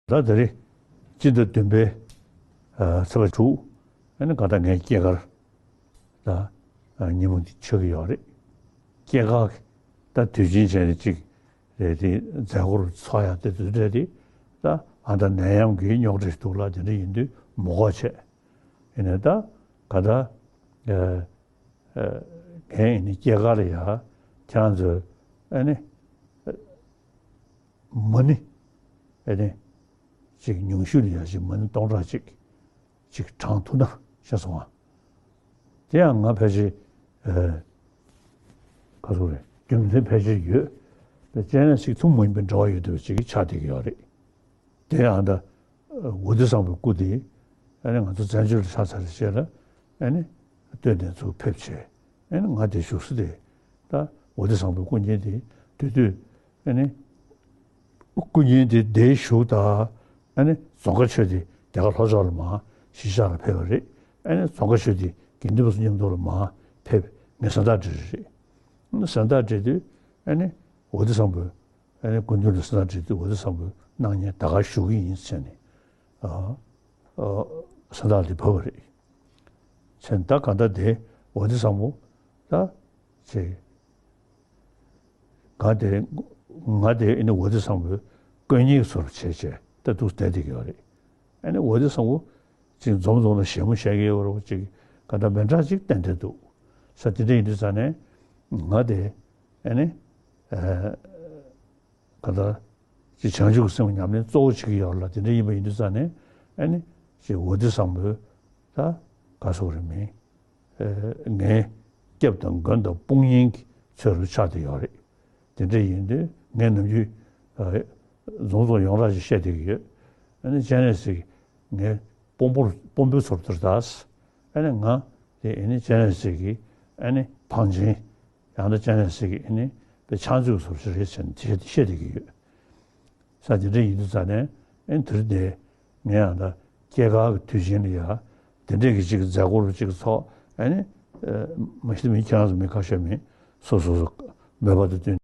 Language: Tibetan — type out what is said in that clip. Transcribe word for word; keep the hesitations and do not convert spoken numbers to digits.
ད་དེ་རིང་སྤྱི་ཟླ་བདུན་པའི་ཚེས་པ་དྲུག་ཨ་ནི་ག་ད་ངའི་སྐྱེས་སྐར་ད་ཉིན་མོ་འདི་ཆགས་ཀྱི་ཡོད་རེད། སྐྱེས་སྐར་ད་དུས་ཆེན་བྱས་ནས་ཅིག་རེད་དེ་མཛད་སྒོར་ཚོགས་ཡག་དེ་དུས་རེད་དེ་ད་ཨ་ད་ནད་ཡམས་ཀྱི་རྙོག་དྲ་ཞིག་འདུག་ལ་དེ་འདྲ་ཡིན་དུས་མི་དགོས་བྱས། ཡིན་ནའི་ད་ག་ད་ངའི་ཨ་ནི་སྐྱེས་སྐར་ལ་ཡ་ཁྱེད་རང་ཚོས་ཨ་ནི་མ་ཎི་ཨ་ནི་ཅིག་ཉུང་ཤོས་ལ་ཡ་ཅིག་མ་ཎི་སྟོང་ཕྲག་གཅིག་ཅིག་བགྲང་ཐུབ་ན་ཤེས་སོང་ང་། དེ་ཡང་ང་ཕལ་ཆེར་ཨ་ག་ཚོད་རེད། རྒྱུ་མཚན་ཕལ་ཆེར་ཡོད། དེ་སྤྱན་རས་གཟིགས་ཐུན་མོང་མ་ཡིན་པའི་འབྲེལ་བ་ཡོད་བསྡད་པ་ཅིག་ཆགས་བསྡད་ཀྱི་ཡོད་རེད། དེ་ཡང་ད་ཝ་ཏི་བཟང་པོའི་སྐུ་དེ་ཨ་ནི་ང་ཚོ་བཙན་བྱོལ་ལ་ཆགས་ཚར་རྗེས་ལ་ཨ་ནི་སྟོད་ནས་ཚུར་ཕེབས་བྱས་ཨ་ནི་ང་དེ་བཞུགས་ས་དེ་ད་ཝ་ཏི་བཟང་པོའི་སྐུ་བརྙན་དེ་དེ་དུས་ཨ་ནི་སྐུ་བརྙན་དེ་དེ་བཞུགས་ད་ཨ་ནི་རྫོང་དཀར་ཆོས་སྡེ་དེ་ག་ལྷོ་ཕྱོགས་ལ་མར་གཞིས་ཆགས་ལ་ཕེབས་པ་རེད། ཨ་ནི་རྫོང་དཀར་ཆོས་སྡེ་དགེ་འདུན་པ་ཚོ་མཉམ་དུ་ལ་མར་ཕེབས་ངས་གཟེངས་རྟགས་སྤྲད་རེད། གཟེངས་རྟགས་སྤྲད་དུས་ཨ་ནི་ཝ་ཏི་བཟང་པོའི་ཨ་ནི་སྐུ་མདུན་ལ་གཟེངས་རྟགས་སྤྲད་དུས་ཝ་ཏི་བཟང་པོའི་སྣང་བརྙན་ད་ག་བཞུགས་ཀྱི་ཡིན་ཟེར་ནས་ཨ་ཨ་གཟེངས་རྟགས་དེ་ཕབ་པ་རེད། བྱས་ད་ག་ད་དེ་ཝ་ཏི་བཟང་པོ་ད་ཅེ་ང་དེ་ང་དེ་ཨ་ནི་ཝ་ཏི་བཟང་པོའི་དཀོན་གཉེར་ཚོར་བྱས་བྱས་ད་འདུག་བསྡད་བསྡད་ཀྱི་ཡོད་རེད། ཨ་ནི་ཝ་ཏི་བཟང་པོ་ཅིག་འཛོམས་འཛོམས་ལ་ཞལ་མོ་བཞེས་ཀྱི་ཡོད་རེད་ཅིག་ག་ད་མི་འདྲ་ཅིག་བསྟན་བསྡད་འདུག་ས། དེ་འདྲ་ཡིན་དུས་ཙང་ནས་ང་དེ་ཨ་ནི་ཨ། ག་ད་ཅིག་བྱང་ཆུབ་ཀྱི་སེམས་ཉམས་ལེན་གཙོ་བོ་བྱེད་ཀྱི་ཡོད་ལ་དེ་འདྲ་ཡིན་པ་ཡིན་དུས་ཙང་ནས་ཨ་ནི་ཅིག་ཝ་ཏི་བཟང་པོའི་ད་ག་སོགས་རེད་མིན་ངའི་སྐྱབས་དང་མགོན་དང་དཔུང་གཉེན་གྱི་ཚོད་རུ་ཆགས་བསྡད་ཡོད་རེད། དེ་འདྲ་ཡིན་དུས་ངས་ནམ་རྒྱུན་རྫོང་རྫོང་ཡོངས་གྲགས་ཅིག་བཤད་བསྡད་ཀྱི་ཡོད། ཨ་ནི་སྤྱན་རས་གཟིགས་ངའི་དཔོན་པོར་དཔོན་པོའི་ཚོར་དུ་ད་ཨ་ནི་ང་དེ་ཨ་ནི་སྤྱན་རས་གཟིགས་ཀྱི་ཨ་ནི་བང་ཆེན། ཡང་ན་སྤྱན་རས་གཟིགས་ཀྱི་ཨ་ནི་དཔེ་ཕྱག་མཛོད་ཀྱི་ཚོར་ཞིག་རེད་ཟེར་ནས་དེ་བཤད་བསྡད་ཀྱི་ཡོད། ས་དེ་འདྲ་ཡིན་དུས་ཙང་ནས་ཨ་ནི་དེ་རིང་འདི་ངས་ཡང་ད་སྐྱེས་སྐར་གྱི་དུས་ཆེན་ལ་ཡ་དེ་འདྲས་ཀྱི་ཅིག་མཛད་སྒོ་རུ་ཅིག་ཚོགས་ཨ་ནི་མ་གཞི་མི་ཁྱེད་རང་ཚོ་མི་ཁ་ཤས་མི་སོ་སོ་སོ་མོས་པ་དང་བསྟུན།